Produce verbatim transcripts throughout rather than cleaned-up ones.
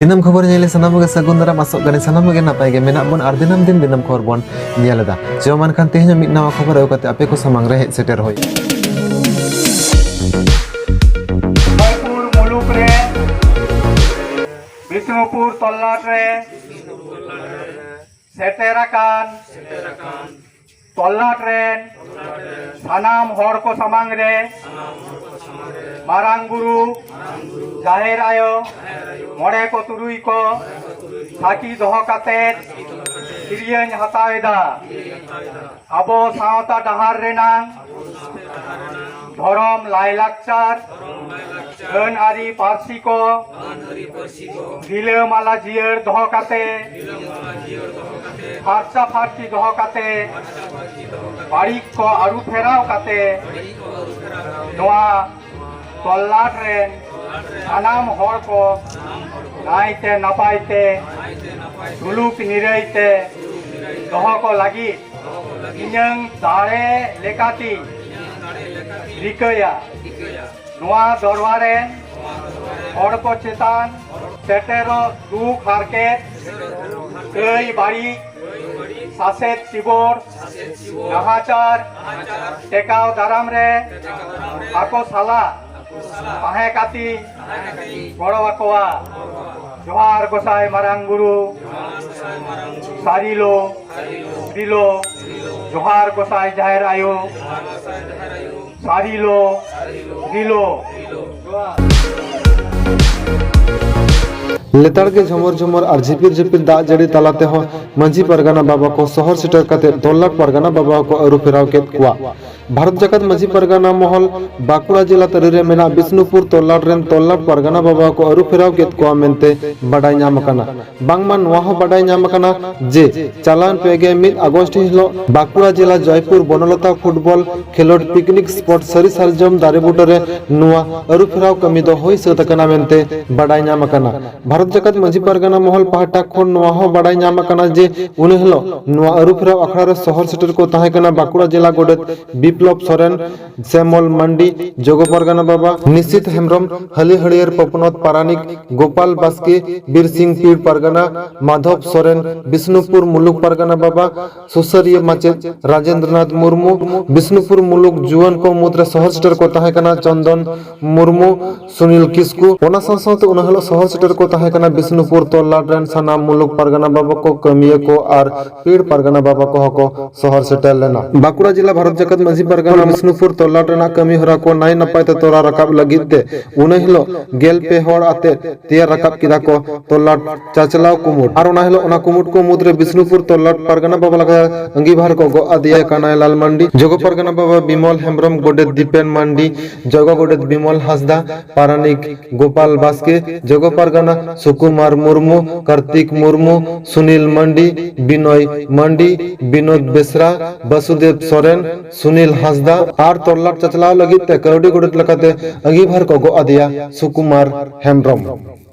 ᱫᱤᱱᱟᱹᱢ ᱠᱷᱚᱵᱚᱨ ᱧᱮᱞ ᱥᱟᱱᱟᱢ ᱠᱚᱜᱮ ᱥᱟᱹᱜᱩᱱ ᱫᱟᱨᱟᱢ, ᱟᱥᱚᱜ ᱠᱟᱹᱱᱟᱹᱧ ᱥᱟᱱᱟᱢ ᱠᱚᱜᱮ ᱱᱟᱯᱟᱭ ᱜᱮ ᱢᱮᱱᱟᱜ ᱵᱚᱱ ᱟᱨ ᱫᱤᱱᱟᱹᱢ ᱫᱤᱱ ᱫᱤᱱᱟᱹᱢ ᱠᱷᱚᱵᱚᱨ ᱵᱚᱱ ᱧᱮᱞ ᱮᱫᱟ᱾ ᱪᱚ ᱢᱟ ᱮᱱᱠᱷᱟᱱ ᱛᱮᱦᱮᱧ ᱦᱚᱸ ᱢᱤᱫ ᱱᱟᱣᱟ ᱠᱷᱚᱵᱚᱨ ᱟᱹᱜᱩ ᱠᱟᱛᱮ ᱟᱯᱮ ᱠᱚ ᱥᱟᱢᱟᱝ ᱨᱮ ᱦᱮᱡ ᱥᱮᱴᱮᱨ ᱦᱩᱭ᱾ ᱡᱚᱭᱯᱩᱨ ᱢᱩᱞᱩᱠ ᱨᱮ ᱵᱤᱥᱱᱩᱯᱩᱨ ᱛᱚᱞᱞᱟᱴ ᱨᱮ ᱥᱮᱴᱮᱨ ᱟᱠᱟᱱ ᱛᱚᱞᱞᱟᱴ ᱨᱮᱱ ᱥᱟᱱᱟᱢ ᱦᱚᱲ ᱠᱚ ᱥᱟᱢᱟᱝ ᱨᱮ ᱢᱟᱨᱟᱝ ᱵᱩᱨᱩ, ᱡᱟᱦᱮᱨ ᱟᱭᱳ, ᱢᱚᱬᱮ ᱠᱚ ᱛᱩᱨᱩᱭ ᱠᱚ ᱥᱟᱹᱠᱷᱤ ᱫᱚᱦᱚ ᱠᱟᱛᱮ ᱠᱤᱨᱭᱟᱹᱧ ᱦᱟᱛᱟᱣ ᱮᱫᱟ᱾ ᱟᱵᱚ ᱥᱟᱶᱛᱟ ᱰᱟᱦᱟᱨ ᱨᱮᱱᱟᱝ ᱫᱷᱚᱨᱚᱢ, ᱞᱟᱭᱞᱟᱠᱪᱟᱨ, ᱟᱹᱱ ᱟᱹᱨᱤ, ᱯᱟᱹᱨᱥᱤ ᱠᱚ ᱨᱤᱞᱟᱹᱢᱟᱞᱟ ᱡᱤᱭᱟᱹᱲ ᱫᱚᱦᱚ ᱠᱟᱛᱮ, ᱯᱷᱟᱨᱪᱟ ᱯᱷᱟᱹᱨᱪᱤ ᱫᱚᱦᱚ ᱠᱟᱛᱮ, ᱵᱟᱹᱲᱤᱡ ᱠᱚ ᱟᱹᱨᱩ ᱯᱷᱮᱨᱟᱣ ᱠᱟᱛᱮ, ᱱᱚᱣᱟ ᱛᱚᱞᱞᱟᱴ ᱨᱮᱱ ᱥᱟᱱᱟᱢ ᱦᱚᱲ ᱠᱚ ᱱᱟᱭᱛᱮ ᱱᱟᱯᱟᱭ ᱛᱮ ᱥᱩᱞᱩᱠ ᱱᱤᱨᱟᱹᱭ ᱛᱮ ᱫᱚᱦᱚ ᱠᱚ ᱞᱟᱹᱜᱤᱫ ᱤᱧᱟᱹᱝ ᱫᱟᱲᱮ ᱞᱮᱠᱟᱛᱤᱧ ᱨᱤᱠᱟᱹᱭᱟ᱾ ᱱᱚᱣᱟ ᱫᱚᱨᱵᱟᱨ ᱨᱮᱱ ᱦᱚᱲ ᱠᱚ ᱪᱮᱛᱟᱱ ᱥᱮᱴᱮᱨᱚᱜ ᱫᱩᱠ ᱦᱟᱨᱠᱮᱛ, ᱠᱟᱹᱭ ᱵᱟᱹᱲᱤᱡ, ᱥᱟᱥᱮᱛ ᱥᱤᱵᱚᱲ, ᱱᱟᱦᱟᱪᱟᱨ ᱴᱮᱠᱟᱣ ᱫᱟᱨᱟᱢ ᱨᱮ ᱟᱠᱚ ᱥᱟᱞᱟᱜ ᱛᱟᱦᱮᱸ ᱠᱟᱛᱮᱧ ᱜᱚᱲᱚ ᱟᱠᱚᱣᱟ᱾ ᱡᱚᱦᱟᱨ ᱜᱚᱸᱥᱟᱭ ᱢᱟᱨᱟᱝ ᱵᱩᱨᱩ, ᱥᱟᱹᱨᱤᱞᱳ, ᱨᱤᱞᱳ, ᱡᱚᱦᱟᱨ ᱜᱚᱸᱥᱟᱭ ᱡᱟᱦᱮᱨ ᱟᱭᱳ, ᱥᱟᱹᱨᱤᱞᱳ, ᱨᱤᱞᱳ᱾ ᱞᱮᱛᱟᱲ ᱜᱮ ᱡᱷᱚᱢᱚᱨ ᱡᱷᱚᱢᱚᱨ ᱟᱨ ᱡᱷᱤᱯᱤᱨ ᱡᱷᱤᱯᱤᱨ ᱫᱟᱜ ᱡᱟᱹᱲᱤ ᱛᱟᱞᱟ ᱛᱮᱦᱚᱸ ᱢᱟᱹᱡᱷᱤ ᱯᱟᱨᱜᱟᱱᱟ ᱵᱟᱵᱟ ᱠᱚ ᱥᱚᱦᱚᱨ ᱥᱮᱴᱮᱨ ᱠᱟᱛᱮ ᱛᱚᱞᱞᱟᱴ ᱯᱟᱨᱜᱟᱱᱟ ᱵᱟᱵᱟ ᱠᱚ ᱟᱹᱨᱩ ᱯᱷᱮᱨᱟᱣ ᱠᱮᱫ ᱠᱚᱣᱟ᱾ ᱵᱷᱟᱨᱚᱛ ᱡᱟᱠᱟᱛ ᱢᱟᱹᱡᱷᱤ ᱯᱟᱨᱜᱟᱱᱟ ᱢᱚᱦᱚᱞ ᱵᱟᱸᱠᱩᱲᱟ ᱡᱮᱞᱟ ᱛᱟᱹᱨᱤ ᱨᱮ ᱢᱮᱱᱟᱜ ᱵᱤᱥᱱᱩᱯᱩᱨ ᱛᱚᱞᱞᱟᱴ ᱨᱮᱱ ᱛᱚᱞᱞᱟᱴ ᱯᱟᱨᱜᱟᱱᱟ ᱵᱟᱵᱟ ᱠᱚ ᱟᱹᱨᱩ ᱯᱷᱮᱨᱟᱣ ᱠᱮᱫ ᱠᱚᱣᱟ ᱢᱮᱱᱛᱮ ᱵᱟᱰᱟᱭ ᱧᱟᱢ ᱟᱠᱟᱱᱟ᱾ ᱵᱟᱝᱢᱟ ᱱᱚᱣᱟ ᱦᱚᱸ ᱵᱟᱰᱟᱭ ᱧᱟᱢ ᱟᱠᱟᱱᱟ ᱡᱮ ᱪᱟᱞᱟᱣᱮᱱ ᱯᱮ ᱜᱮᱞ ᱢᱤᱫ ᱟᱜᱚᱥᱴ ᱦᱤᱞᱳᱜ ᱵᱟᱸᱠᱩᱲᱟ ᱡᱮᱞᱟ ᱡᱚᱭᱯᱩᱨ ᱵᱚᱱᱚᱞᱚᱛᱟ ᱯᱷᱩᱴᱵᱚᱞ ᱠᱷᱮᱞᱳᱰ ᱯᱤᱠᱱᱤᱠ ᱥᱯᱚᱴ ᱥᱟᱹᱨᱤ ᱥᱟᱨᱡᱚᱢ ᱫᱟᱨᱮ ᱵᱩᱴᱟᱹ ᱨᱮ ᱱᱚᱣᱟ ᱟᱹᱨᱩ ᱯᱷᱮᱨᱟᱣ ᱠᱟᱹᱢᱤ ᱫᱚ ᱦᱩᱭ ᱥᱟᱹᱛ ᱟᱠᱟᱱᱟ ᱢᱮᱱᱛᱮ ᱵᱟᱰᱟᱭ ᱧᱟᱢ ᱟᱠᱟᱱᱟ᱾ ᱵᱷᱟᱨᱚᱛ ᱡᱟᱠᱟᱛ ᱢᱟᱹᱡᱷᱤ ᱯᱟᱨᱜᱟᱱᱟ ᱢᱚᱦᱚᱞ ᱯᱟᱦᱴᱟ ᱠᱷᱚᱱ ᱱᱚᱣᱟ ᱦᱚᱸ ᱵᱟᱰᱟᱭ ᱧᱟᱢ ᱟᱠᱟᱱᱟ ᱡᱮ ᱩᱱ ᱦᱤᱞᱳᱜ ᱱᱚᱣᱟ ᱟᱹᱨᱩ ᱯᱷᱮᱨᱟᱣ ᱟᱠᱷᱲᱟ ᱨᱮ ᱥᱚᱦᱚᱨ ᱥᱮᱴᱮᱨ ᱠᱚ ᱛᱟᱦᱮᱸ ᱠᱟᱱᱟ ᱵᱟᱸᱠᱩᱲᱟ ᱡᱮᱞᱟ ᱜᱚᱰᱮᱛ ᱵᱤ ᱵᱤᱯᱞᱚᱵ ᱥᱚᱨᱮᱱ, ᱥᱮᱢᱚᱞ ᱢᱟᱱᱰᱤ, ᱡᱚᱜᱚ ᱯᱟᱨᱜᱟᱱᱟ ᱵᱟᱵᱟ, ᱱᱤᱥᱤᱛ ᱦᱮᱢᱵᱨᱚᱢ, ᱦᱟᱹᱞᱤ ᱦᱟᱹᱲᱭᱟᱹᱨ ᱯᱚᱯᱱᱚᱛ ᱯᱟᱨᱟᱱᱤᱠ, ᱜᱳᱯᱟᱞ ᱵᱟᱥᱠᱮ, ᱵᱤᱨ ᱥᱤᱝ ᱯᱤᱲ ᱯᱟᱨᱜᱟᱱᱟ, ᱢᱟᱫᱷᱚᱵ ᱥᱚᱨᱮᱱ, ᱵᱤᱥᱱᱩᱯᱩᱨ ᱢᱩᱞᱩᱠ ᱯᱟᱨᱜᱟᱱᱟ ᱵᱟᱵᱟ, ᱥᱩᱥᱟᱹᱨᱤᱭᱟᱹ ᱢᱟᱪᱮᱫ ᱨᱟᱡᱮᱱᱫᱨᱚᱱᱟᱛᱷ ᱢᱩᱨᱢᱩ᱾ ᱵᱤᱥᱱᱩᱯᱩᱨ ᱢᱩᱞᱩᱠ ᱡᱩᱣᱟᱹᱱ ᱠᱚ ᱢᱩᱫᱽᱨᱮ ᱥᱚᱦᱚᱨ ᱥᱮᱴᱮᱨ ᱠᱚ ᱛᱟᱦᱮᱸ ᱠᱟᱱᱟ ᱪᱚᱱᱫᱚᱱ ᱢᱩᱨᱢᱩ, ᱥᱩᱱᱤᱞ ᱠᱤᱥᱠᱩ᱾ ᱚᱱᱟ ᱥᱟᱶ ᱥᱟᱶᱛᱮ ᱚᱱᱟ ᱦᱤᱞᱳᱜ ᱥᱚᱦᱚᱨ ᱥᱮᱴᱮᱨ ᱠᱚ ᱛᱟᱦᱮᱸ ᱠᱟᱱᱟ ᱵᱤᱥᱱᱩᱯᱩᱨ ᱛᱚᱞᱞᱟᱴ ᱨᱮᱱ ᱥᱟᱱᱟᱢ ᱢᱩᱞᱩᱠ ᱯᱟᱨᱜᱟᱱᱟ ᱵᱟᱵᱟ ᱠᱚ, ᱠᱟᱹᱢᱤᱭᱟᱹ ᱠᱚ ᱟᱨ ᱯᱤᱲ ᱯᱟᱨᱜᱟᱱᱟ ᱵᱟᱵᱟ ᱠᱚᱦᱚᱸ ᱠᱚ ᱥᱚᱦᱚᱨ ᱥᱮᱴᱮᱨ ᱞᱮᱱᱟ᱾ ᱵᱟᱸᱠᱩᱲᱟ ᱡᱮᱞᱟ ᱵᱷᱟᱨᱚᱛ ᱡᱟᱠᱟᱛ ᱢᱟᱹᱡᱷᱤ ᱯᱟᱨᱜᱟᱱᱟ ᱵᱤᱥᱱᱩᱯᱩᱨ ᱛᱚᱞᱞᱟᱴ ᱨᱮᱱᱟᱜ ᱠᱟᱹᱢᱤ ᱦᱚᱨᱟ ᱠᱚ ᱱᱟᱭ ᱱᱟᱯᱟᱭ ᱛᱮ ᱛᱚᱨᱟᱣ ᱨᱟᱠᱟᱵ ᱞᱟᱹᱜᱤᱫ ᱛᱮ ᱩᱱᱟᱹ ᱦᱤᱞᱳᱜ ᱜᱮᱞ ᱯᱮ ᱦᱚᱲ ᱟᱛᱮ ᱛᱮᱭᱟᱨ ᱨᱟᱠᱟᱵ ᱠᱮᱫᱟ ᱠᱚ ᱛᱚᱞᱞᱟᱴ ᱪᱟᱪᱞᱟᱣ ᱠᱩᱢᱩᱴ᱾ ᱟᱨ ᱚᱱᱟ ᱦᱤᱞᱳᱜ ᱚᱱᱟ ᱠᱩᱢᱩᱴ ᱠᱚ ᱢᱩᱫᱽᱨᱮ ᱵᱤᱥᱱᱩᱯᱩᱨ ᱛᱚᱞᱞᱟᱴ ᱯᱟᱨᱜᱟᱱᱟ ᱵᱟᱵᱟ ᱞᱟᱜᱟ ᱟᱸᱜᱤᱵᱷᱟᱨ ᱠᱚ ᱜᱚᱜ ᱟᱫᱮᱭᱟ ᱠᱟᱱᱟᱭᱞᱟᱞ ᱢᱟᱱᱰᱤ, ᱡᱚᱜᱚ ᱯᱟᱨᱜᱟᱱᱟ ᱵᱟᱵᱟ ᱵᱤᱢᱚᱞ ᱦᱮᱢᱵᱨᱚᱢ, ᱜᱚᱰᱮᱛ ᱫᱤᱯᱮᱱ ᱢᱟᱱᱰᱤ, ᱡᱚᱜᱚ ᱜᱚᱰᱮᱛ ᱵᱤᱢᱚᱞ ᱦᱟᱸᱥᱫᱟ, ᱯᱟᱨᱟᱱᱤᱠ ᱜᱳᱯᱟᱞ ᱵᱟᱥᱠᱮ, ᱡᱚᱜᱚ ᱯᱟᱨᱜᱟᱱᱟ ᱥᱩᱠᱩᱢᱟᱨ ᱢᱩᱨᱢᱩ, ᱠᱟᱨᱛᱤᱠ ᱢᱩᱨᱢᱩ, ᱥᱩᱱᱤᱞ ᱢᱟᱱᱰᱤ, ᱵᱤᱱᱚᱭ ᱢᱟᱱᱰᱤ, ᱵᱤᱱᱳᱫ ᱵᱮᱥᱨᱟ, ᱵᱟᱥᱩᱫᱮᱵ ᱥᱚᱨᱮᱱ, ᱥᱩᱱᱤᱞ ᱦᱟᱸᱥᱫᱟ ᱟᱨ ᱛᱚᱞᱞᱟᱴ ᱪᱟᱪᱞᱟᱣ ᱞᱟᱹᱜᱤᱫ ᱛᱮ ᱠᱟᱹᱣᱰᱤ ᱜᱚᱰᱮᱛ ᱞᱮᱠᱟᱛᱮ ᱟᱸᱜᱤᱵᱷᱟᱨ ᱠᱚ ᱜᱚᱜ ᱟᱫᱮᱭᱟ ᱥᱩᱠᱩᱢᱟᱨ ᱦᱮᱢᱵᱨᱚᱢ᱾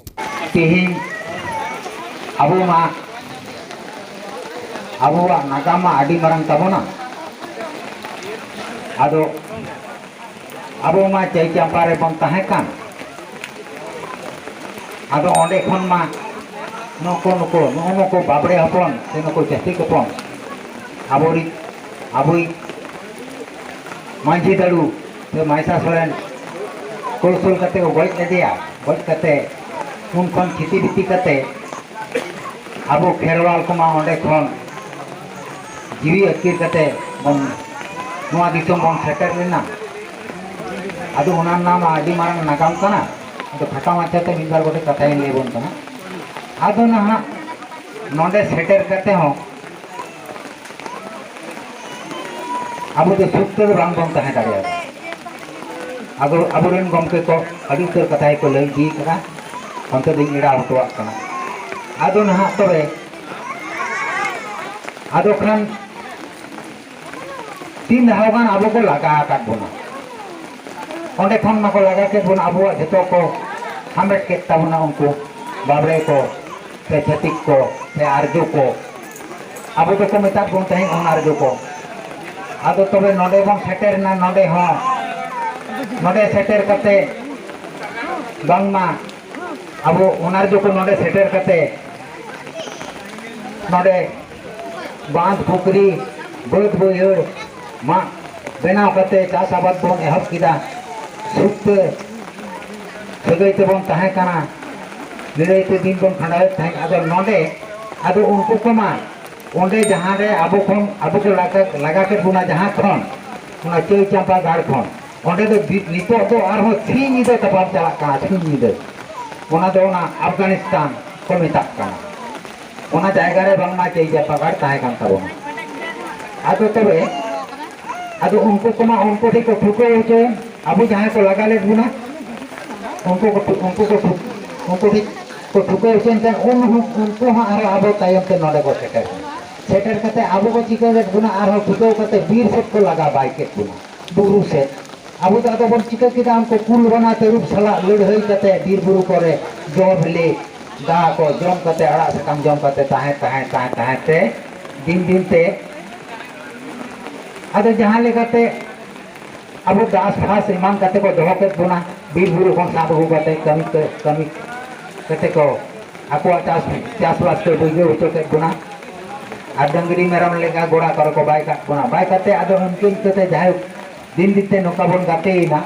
ᱛᱮᱦᱮᱧ ᱟᱵᱚ ᱢᱟ, ᱟᱵᱚᱣᱟᱜ ᱱᱟᱜᱟᱢ ᱢᱟ ᱟᱹᱰᱤ ᱢᱟᱨᱟᱝ ᱛᱟᱵᱚᱱᱟ᱾ ᱟᱫᱚ ᱟᱵᱚ ᱢᱟ ᱪᱟᱹᱭ ᱪᱟᱢᱯᱟ ᱨᱮᱵᱚᱱ ᱛᱟᱦᱮᱸ ᱠᱟᱱ᱾ ᱟᱫᱚ ᱚᱸᱰᱮ ᱠᱷᱚᱱ ᱢᱟ ᱱᱩᱠᱩ, ᱱᱩᱠᱩ, ᱱᱩᱜᱼᱩ ᱱᱩᱠᱩ ᱵᱟᱵᱽᱲᱮ ᱦᱚᱯᱚᱱ ᱥᱮ ᱱᱩᱠᱩ ᱪᱟᱹᱥᱤ ᱦᱚᱯᱚᱱ ᱟᱵᱚᱨᱤᱡ, ᱟᱵᱚᱭᱤᱡ ᱢᱟᱹᱡᱷᱤ ᱫᱟᱲᱩ ᱥᱮ ᱢᱟᱭᱥᱟ ᱥᱚᱨᱮᱱ ᱠᱚ ᱩᱥᱩᱞ ᱠᱟᱛᱮ ᱠᱚ ᱜᱚᱡ ᱞᱮᱫᱮᱭᱟ᱾ ᱜᱚᱡ ᱠᱟᱛᱮ ᱩᱱ ᱠᱷᱚᱱ ᱠᱷᱤᱛᱤ ᱵᱤᱛᱤ ᱠᱟᱛᱮ ᱟᱵᱚ ᱠᱷᱮᱨᱣᱟᱞ ᱠᱚᱢᱟ ᱚᱸᱰᱮ ᱠᱷᱚᱱ ᱡᱤᱣᱤ ᱟᱹᱛᱠᱤᱨ ᱠᱟᱛᱮ ᱵᱚᱱ ᱱᱚᱣᱟ ᱫᱤᱥᱚᱢ ᱵᱚᱱ ᱥᱮᱴᱮᱨ ᱞᱮᱱᱟ᱾ ᱟᱫᱚ ᱚᱱᱟ ᱨᱮᱱᱟᱜ ᱢᱟ ᱟᱹᱰᱤ ᱢᱟᱨᱟᱝ ᱱᱟᱜᱟᱢ ᱠᱟᱱᱟ᱾ ᱟᱫᱚ ᱠᱷᱟᱴᱚ ᱢᱟᱪᱷᱟᱛᱮ ᱢᱤᱫ ᱵᱟᱨ ᱜᱚᱴᱮᱡ ᱠᱟᱛᱷᱟᱧ ᱞᱟᱹᱭ ᱟᱵᱚᱱ ᱠᱟᱱᱟ᱾ ᱟᱫᱚ ᱱᱟᱦᱟᱜ ᱱᱚᱰᱮ ᱥᱮᱴᱮᱨ ᱠᱟᱛᱮ ᱦᱚᱸ ᱟᱵᱚ ᱫᱚ ᱥᱩᱠ ᱛᱮᱫᱚ ᱵᱟᱝ ᱵᱚᱱ ᱛᱟᱦᱮᱸ ᱫᱟᱲᱮᱭᱟᱜᱼᱟ᱾ ᱟᱫᱚ ᱟᱵᱚᱨᱮᱱ ᱜᱚᱢᱠᱮ ᱠᱚ ᱟᱹᱰᱤ ᱩᱛᱟᱹᱨ ᱠᱟᱛᱷᱟ ᱜᱮᱠᱚ ᱞᱟᱹᱭ ᱤᱫᱤ ᱠᱟᱫᱟ, ᱚᱱᱛᱮ ᱫᱚᱧ ᱮᱲᱟᱣ ᱦᱚᱴᱚᱣᱟᱜ ᱠᱟᱱᱟ᱾ ᱟᱫᱚ ᱱᱟᱦᱟᱜ ᱛᱚᱵᱮ, ᱟᱫᱚ ᱠᱷᱟᱱ ᱛᱤᱱ ᱫᱷᱟᱣ ᱜᱟᱱ ᱟᱵᱚ ᱠᱚ ᱞᱟᱜᱟ ᱟᱠᱟᱫ ᱵᱚᱱᱟ᱾ ᱚᱸᱰᱮ ᱠᱷᱚᱱ ᱢᱟᱠᱚ ᱞᱟᱜᱟ ᱠᱮᱫ ᱵᱚᱱᱟ, ᱟᱵᱚᱣᱟᱜ ᱡᱷᱚᱛᱚ ᱠᱚ ᱦᱟᱢᱮᱴ ᱠᱮᱫ ᱛᱟᱵᱚᱱᱟ ᱩᱱᱠᱩ ᱵᱟᱵᱽᱲᱮ ᱠᱚ ᱥᱮ ᱪᱷᱟᱹᱛᱤᱠ ᱠᱚ ᱥᱮ ᱟᱨᱡᱚ ᱠᱚ᱾ ᱟᱵᱚ ᱫᱚᱠᱚ ᱢᱮᱛᱟᱫ ᱵᱚᱱ ᱛᱟᱦᱮᱸᱫ ᱚᱱ ᱟᱨᱡᱚ ᱠᱚ᱾ ᱟᱫᱚ ᱛᱚᱵᱮ ᱱᱚᱰᱮ ᱵᱚᱱ ᱥᱮᱴᱮᱨ ᱮᱱᱟ, ᱱᱚᱰᱮ ᱦᱚᱸ, ᱱᱚᱰᱮ ᱥᱮᱴᱮᱨ ᱠᱟᱛᱮ ᱵᱟᱝᱢᱟ ᱟᱵᱚ ᱚᱱᱟ ᱨᱮᱫᱚ ᱠᱚ ᱱᱚᱰᱮ ᱥᱮᱴᱮᱨ ᱠᱟᱛᱮ ᱱᱚᱰᱮ ᱵᱟᱸᱫᱷ ᱯᱩᱠᱷᱨᱤ ᱵᱟᱹᱫᱽ ᱵᱟᱹᱭᱦᱟᱹᱲ ᱢᱟᱜ ᱵᱮᱱᱟᱣ ᱠᱟᱛᱮ ᱪᱟᱥ ᱟᱵᱟᱫ ᱵᱚᱱ ᱮᱦᱚᱵ ᱠᱮᱫᱟ᱾ ᱥᱩᱠᱛᱮ ᱥᱟᱹᱜᱟᱹᱭ ᱛᱮᱵᱚᱱ ᱛᱟᱦᱮᱸ ᱠᱟᱱᱟ, ᱱᱤᱨᱟᱹᱭ ᱛᱮ ᱫᱤᱱ ᱵᱚᱱ ᱠᱷᱟᱸᱰᱟᱣᱮᱫ ᱛᱟᱦᱮᱸᱫ᱾ ᱟᱫᱚ ᱱᱚᱰᱮ ᱟᱫᱚ ᱩᱱᱠᱩ ᱠᱚᱢᱟ ᱚᱸᱰᱮ ᱡᱟᱦᱟᱸ ᱨᱮ ᱟᱵᱚ ᱠᱷᱚᱱ ᱟᱵᱚ ᱠᱚ ᱞᱟᱜᱟ, ᱞᱟᱜᱟ ᱠᱮᱫ ᱵᱚᱱᱟ ᱡᱟᱦᱟᱸ ᱠᱷᱚᱱ, ᱚᱱᱟ ᱪᱟᱹᱭ ᱪᱟᱢᱯᱟ ᱜᱟᱲ ᱠᱷᱚᱱ, ᱚᱸᱰᱮ ᱫᱚ ᱵᱤ- ᱱᱤᱛᱚᱜ ᱫᱚ ᱟᱨᱦᱚᱸ ᱥᱤᱧ ᱧᱤᱫᱟᱹ ᱛᱟᱯᱟᱢ ᱪᱟᱞᱟᱜ ᱠᱟᱱᱟ, ᱥᱤᱧ ᱧᱤᱫᱟᱹ᱾ ᱚᱱᱟ ᱫᱚ ᱚᱱᱟ ᱟᱯᱷᱜᱟᱱᱤᱥᱛᱟᱱ ᱠᱚ ᱢᱮᱛᱟᱜ ᱠᱟᱱᱟ᱾ ᱚᱱᱟ ᱡᱟᱭᱜᱟ ᱨᱮ ᱵᱟᱝᱢᱟ ᱪᱟᱹᱭ ᱪᱟᱢᱯᱟ ᱜᱟᱲ ᱛᱟᱦᱮᱸ ᱠᱟᱱ ᱛᱟᱵᱚᱱᱟ᱾ ᱟᱫᱚ ᱛᱚᱵᱮ ᱟᱫᱚ ᱩᱱᱠᱩ ᱠᱚᱢᱟ ᱩᱱᱠᱩ ᱴᱷᱮᱱ ᱠᱚ ᱴᱷᱩᱠᱟᱹᱣ ᱦᱚᱪᱚᱭᱮᱱ, ᱟᱵᱚ ᱡᱟᱦᱟᱸᱭ ᱠᱚ ᱞᱟᱜᱟ ᱞᱮᱫ ᱵᱚᱱᱟ, ᱩᱱᱠᱩ ᱠᱚ ᱴᱷᱩ- ᱩᱱᱠᱩ ᱠᱚ ᱴᱷᱩ- ᱩᱱᱠᱩ ᱴᱷᱮᱱ ᱠᱚ ᱴᱷᱩᱠᱟᱹᱣ ᱦᱚᱪᱚᱭᱮᱱ ᱠᱷᱟᱱ ᱩᱱ ᱦᱚᱸ- ᱩᱱᱠᱩ ᱦᱚᱸ ᱟᱨᱦᱚᱸ ᱟᱵᱚ ᱛᱟᱭᱚᱢ ᱛᱮ ᱱᱚᱰᱮ ᱠᱚ ᱥᱮᱴᱮᱨ ᱮᱱᱟ᱾ ᱥᱮᱴᱮᱨ ᱠᱟᱛᱮ ᱟᱵᱚ ᱠᱚ ᱪᱤᱠᱟᱹ ᱞᱮᱫ ᱵᱚᱱᱟ, ᱟᱨᱦᱚᱸ ᱴᱷᱩᱠᱟᱹᱣ ᱠᱟᱛᱮ ᱵᱤᱨ ᱥᱮᱫ ᱠᱚ ᱞᱟᱜᱟ ᱵᱟᱭ ᱠᱮᱫ ᱵᱚᱱᱟ, ᱵᱩᱨᱩ ᱥᱮᱫ᱾ ᱟᱵᱚ ᱫᱚ ᱟᱫᱚ ᱵᱚᱱ ᱪᱤᱠᱟᱹ ᱠᱮᱫᱟ, ᱩᱱᱠᱩ ᱠᱩᱞ ᱵᱟᱱᱟ ᱛᱟᱹᱨᱩᱵ ᱥᱟᱞᱟᱜ ᱞᱟᱹᱲᱦᱟᱹᱭ ᱠᱟᱛᱮ ᱵᱤᱨ ᱵᱩᱨᱩ ᱠᱚᱨᱮ ᱡᱚ ᱵᱤᱞᱤ ᱫᱟ ᱠᱚ ᱡᱚᱢ ᱠᱟᱛᱮ, ᱟᱲᱟᱜ ᱥᱟᱠᱟᱢ ᱡᱚᱢ ᱠᱟᱛᱮ ᱛᱟᱦᱮᱸ ᱛᱟᱦᱮᱸ ᱛᱟᱦᱮᱸ ᱛᱟᱦᱮᱸ ᱛᱮ ᱫᱤᱱ ᱫᱤᱱ ᱛᱮ ᱟᱫᱚ ᱡᱟᱦᱟᱸ ᱞᱮᱠᱟᱛᱮ ᱟᱵᱚ ᱫᱟᱥ ᱯᱷᱟᱥ ᱮᱢᱟᱱ ᱠᱟᱛᱮ ᱠᱚ ᱫᱚᱦᱚ ᱠᱮᱫ ᱵᱚᱱᱟ, ᱵᱤᱨ ᱵᱩᱨᱩ ᱠᱷᱚᱱ ᱥᱟᱵ ᱟᱹᱜᱩ ᱠᱟᱛᱮ ᱠᱟᱹᱢᱤ ᱠᱟᱹ- ᱠᱟᱹᱢᱤ ᱠᱟᱛᱮ ᱠᱚ ᱟᱠᱚᱣᱟᱜ ᱪᱟᱥ ᱪᱟᱥᱵᱟᱥ ᱠᱚ ᱵᱟᱹᱭᱡᱟᱹᱣ ᱦᱚᱪᱚ ᱠᱮᱫ ᱵᱚᱱᱟ᱾ ᱟᱨ ᱰᱟᱹᱝᱨᱤ ᱢᱮᱨᱚᱢ ᱞᱮᱠᱟ ᱜᱚᱲᱟ ᱠᱚᱨᱮ ᱠᱚ ᱵᱟᱭ ᱠᱟᱜ ᱵᱚᱱᱟ, ᱵᱟᱭ ᱠᱟᱛᱮ ᱟᱫᱚ ᱤᱱᱠᱟᱹ ᱤᱱᱠᱟᱹᱛᱮ ᱡᱟᱦᱟᱸᱭ ᱫᱤᱱ ᱫᱤᱱ ᱛᱮ ᱱᱚᱝᱠᱟ ᱵᱚᱱ ᱜᱟᱛᱮᱭᱮᱱᱟ᱾